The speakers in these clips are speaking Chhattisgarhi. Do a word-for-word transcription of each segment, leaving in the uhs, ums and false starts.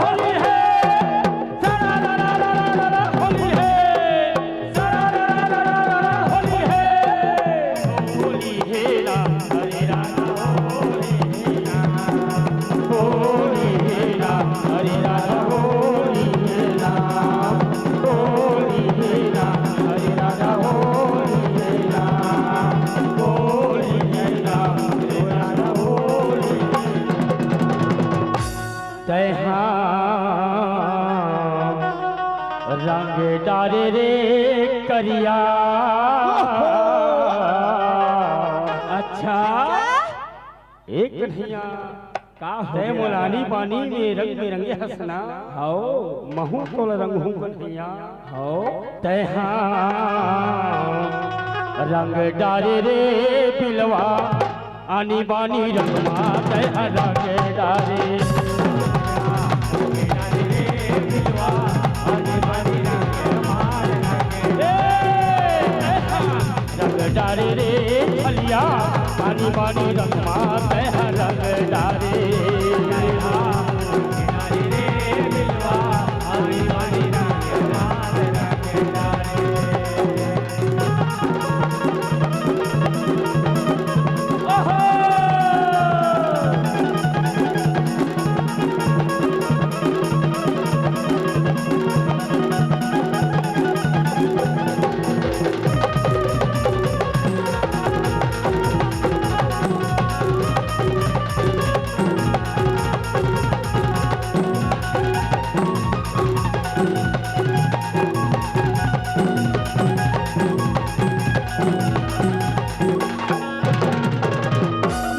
होली है, होली है, होली है। तैहा रंग डारे रे करिया। अच्छा, एक कन्हैया, का हो तै गया? मोला आनी बानी में रंग में रंगे हस ना। हव। महूं तोला रंगहूं कन्हैया। हव। तैहा रंग डारे रे बिलवा, आनी बानी रंग मा तैहा रंग डारे। ए, तैहा रंग डारे रे छलिया, आनी बानी रंग मा तैहा रंग डारे।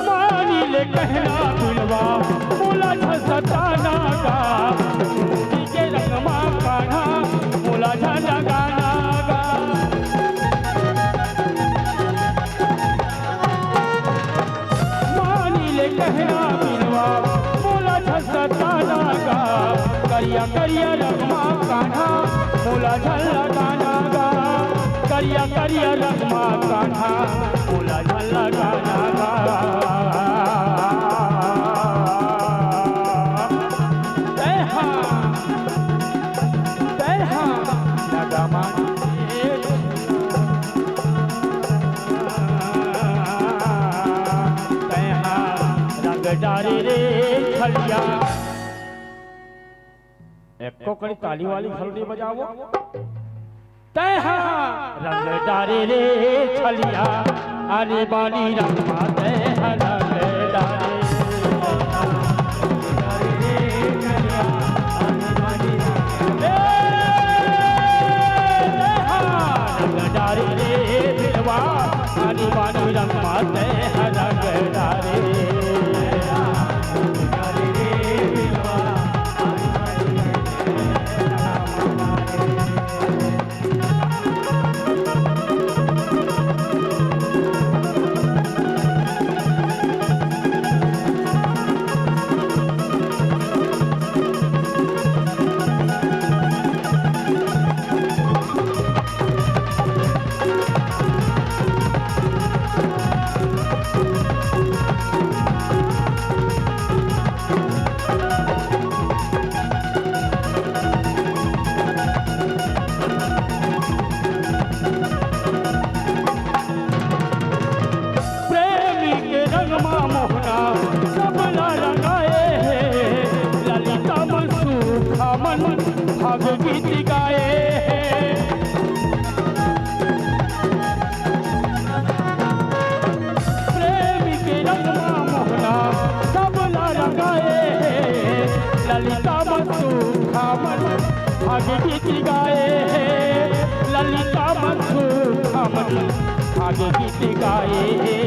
मानी ले कहना बिलवा, मोला झ सताना गा। के रंग मा कान्हा, मोला झ लगाना गा। मानी ले कहना बिलवा, मोला झ सताना गा। करिया करिया रंग मा कान्हा, मोला झ लगाना गा। करिया करिया रंग मा कान्हा, मोला झ लगाना गा। तैहा, तैहा, लगा मानी। तैहा रंग डारे रे छलिया। एको कड़ी ताली वाली घलो नइ बजावो। तैहा रंग डारे रे छलिया, आनी बानी रंग मा तैहा रंग डारे। ए, तैहा रंग डारे रे बिलवा, आनी बानी रंग मा तैहा रंग डारे। प्रेमी के रंग मा मोहना सबला रंगाए हे, ललिता मन सुखा मन भाग गीत गाए हे। प्रेमी के रंग मा मोहना सबला रंगाए हे, ललिता मन सुखा मन भाग गीत गाए हे, ललिता मन सुखा मन भाग गीत गाए हे।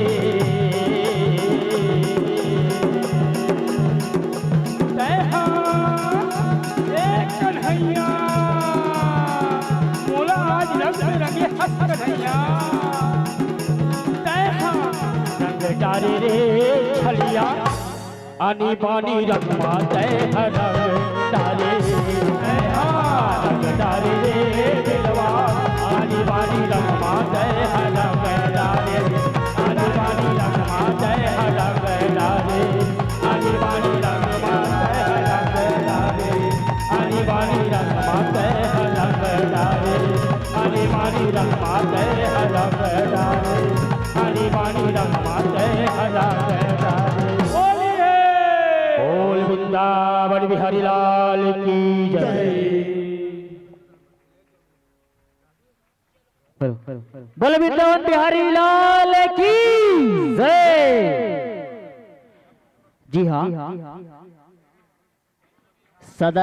तैहा, ए कन्हैया, मोला आज रंग में रंगे हस कन्हैया। तैहा रंग डारे रे छलिया, आनी बानी रंग मा तैहा रंग डारे। तैहा रंग डारे रे बिलवा, आनी बानी रंग मा तैहा रंग डारे। आनी बानी रंग मा तैहा रंग डारे। आनी बानी रंग मा तैहा रंग वृंदावन बिहारी लाल की जय। बोलो, बोलो, बोलो। बोलो वृंदावन बिहारी लाल की जय। जी हाँ, सदा